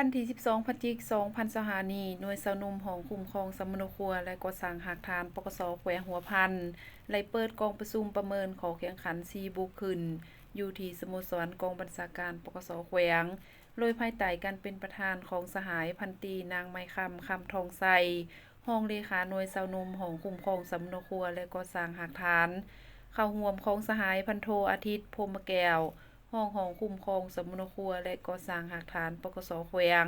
ວັນທີສິບສອງ ພະຈິກ ສອງພັນຊາວຫ້ານີ້, ໜ່ວຍຊາວໜຸ່ມຫ້ອງຄຸ້ມຄອງສຳມະໂນຄົວ ແລະ ກໍ່ສ້າງຮາກຖານ ປກສ ແຂວງຫົວພັນ ໄດ້ເປີດກອງປະຊຸມປະເມີນຂໍ້ແຂ່ງຂັນຊີ້ບຸກຂຶ້ນ ຢູ່ທີ່ສະໂມສອນກອງບັນຊາການ ປກສ ແຂວງ ໂດຍພາຍໃຕ້ການເປັນປະທານຂອງສະຫາຍພັນຕີນາງໄມຄຳ ຄຳທອງໄຊ ຮອງເລຂາໜ່ວຍຊາວໜຸ່ມຫ້ອງຄຸ້ມຄອງສຳມະໂນຄົວ ແລະ ກໍ່ສ້າງຮາກຖານ, ເຂົ້າຮ່ວມຂອງສະຫາຍພັນໂທ ອາທິດ ພົມມະແກ້ວ ຮອງຫ້ອງຄຸ້ມຄອງສຳມະໂນຄົວ ແລະ ກໍ່ສ້າງຮາກຖານ ປກສ ແຂວງ,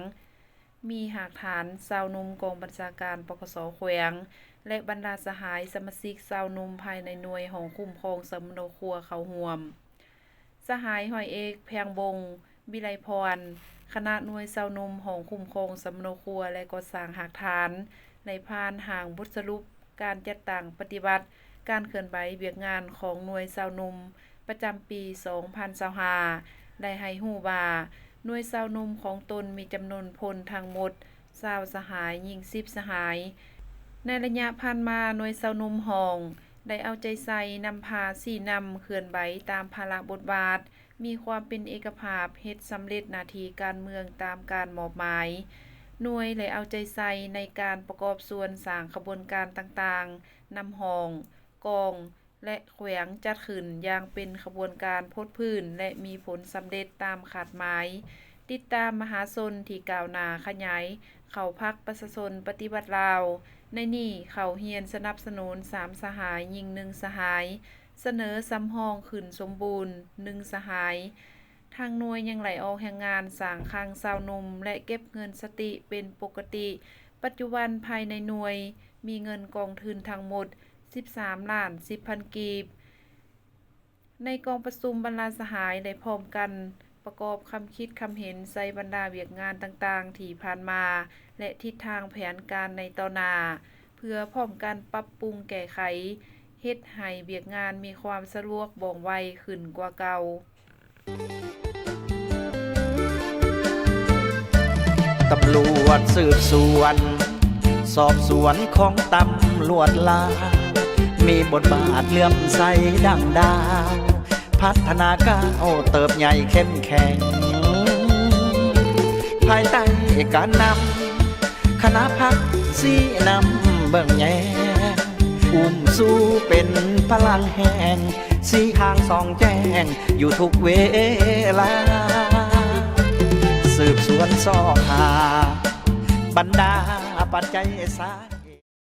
ມີຮາກຖານຊາວໜຸ່ມກອງບັນຊາການ ປກສ ແຂວງ ແລະ ບັນດາສະຫາຍສະມາຊິກຊາວໜຸ່ມພາຍໃນໜ່ວຍຫ້ອງຄຸ້ມຄອງສຳມະໂນຄົວເຂົ້າຮ່ວມ. ສະຫາຍຮ້ອຍເອກ ແພງບົງ ວິໄລພອນ ຄະນະໜ່ວຍຊາວໜຸ່ມຫ້ອງຄຸ້ມຄອງສຳມະໂນຄົວ ແລະ ກໍ່ສ້າງຮາກຖານ ໄດ້ຜ່ານຮ່າງບົດສະຫຼຸບການຈັດຕັ້ງປະຕິບັດການເຄື່ອນໄຫວວຽກງານຂອງໜ່ວຍຊາວໜຸ່ມປະຈຳປີສອງພັນຊາວຫ້າ ໄດ້ໃຫ້ຮູ້ວ່າ ໜ່ວຍຊາວໜຸ່ມຂອງຕົນມີຈຳນວນພົນທັງໝົດຊາວສະຫາຍ, ຍິງສິບສະຫາຍ. ໃນໄລຍະຜ່ານມາ, ໜ່ວຍຊາວໜຸ່ມຫ້ອງ ໄດ້ເອົາໃຈໃສ່ນຳພາຊີ້ນຳເຄື່ອນໄຫວຕາມພາລະບົດບາດ, ມີຄວາມເປັນເອກະພາບ, ເຮັດສຳເລັດໜ້າທີ່ການເມືອງຕາມການມອບໝາຍ. ໜ່ວຍໄດ້ເອົາໃຈໃສ່ໃນການປະກອບສ່ວນສ້າງຂະບວນການຕ່າງໆ, ນຳຫ້ອງ, ກອງ ແລະ ແຂວງຈັດຂຶ້ນຢ່າງເປັນຂະບວນການພົດພື້ນ ແລະ ມີຜົນສຳເລັດຕາມຄາດໝາຍ, ຕິດຕາມມະຫາຊົນທີ່ກ້າວໜ້າຂະຫຍາຍເຂົ້າພັກປະຊາຊົນປະຕິວັດລາວ, ໃນນີ້ເຂົ້າຮຽນສະໜັບສະໜູນສາມສະຫາຍ, ຍິງໜຶ່ງສະຫາຍ, ສະເໜີສຳຮອງຂຶ້ນສົມບູນໜຶ່ງສະຫາຍ. ທາງໜ່ວຍຍັງໄດ້ອອກແຮງງານສ້າງຄັງຊາວໜຸ່ມ ແລະ ເກັບເງິນສະຕິເປັນປົກກະຕິ. ປັດຈຸບັນພາຍໃນໜ່ວຍມີເງິນກອງທຶນທັງໝົດສິບສາມລ້ານສິບພັນກີບ. ໃນກອງປະຊຸມບັນດາສະຫາຍໄດ້ພ້ອມກັນປະກອບຄຳຄິດຄຳເຫັນໃສ່ບັນດາວຽກງານຕ່າງໆທີ່ຜ່ານມາ ແລະ ທິດທາງແຜນການໃນຕໍ່ໜ້າ ເພື່ອພ້ອມກັນປັບປຸງແກ້ໄຂ ເຮັດໃຫ້ວຽກງານມີຄວາມສະດວກວ່ອງໄວຂຶ້ນກວ່າເກົ່າ. ຕຳຫຼວດສືບສວນ ສອບສວນຂອງຕຳຫຼວດລາວ ມີບົດບາດເຫຼື້ອມໃສດັ່ງດາວ ພັດທະນາກ້າວເຕີບໃຫຍ່ເຂັ້ມແຂງ ພາຍໃຕ້ການນຳ ຄະນະພັກຊີ້ນຳເບິ່ງແຍງ ອຸ້ມຊູເປັນພະລັງແຮງ ຊີ້ທາງສ່ອງແຈ້ງຢູ່ທຸກເວລາ ສືບສວນຊອກຫາບັນດາປັດໄຈສາ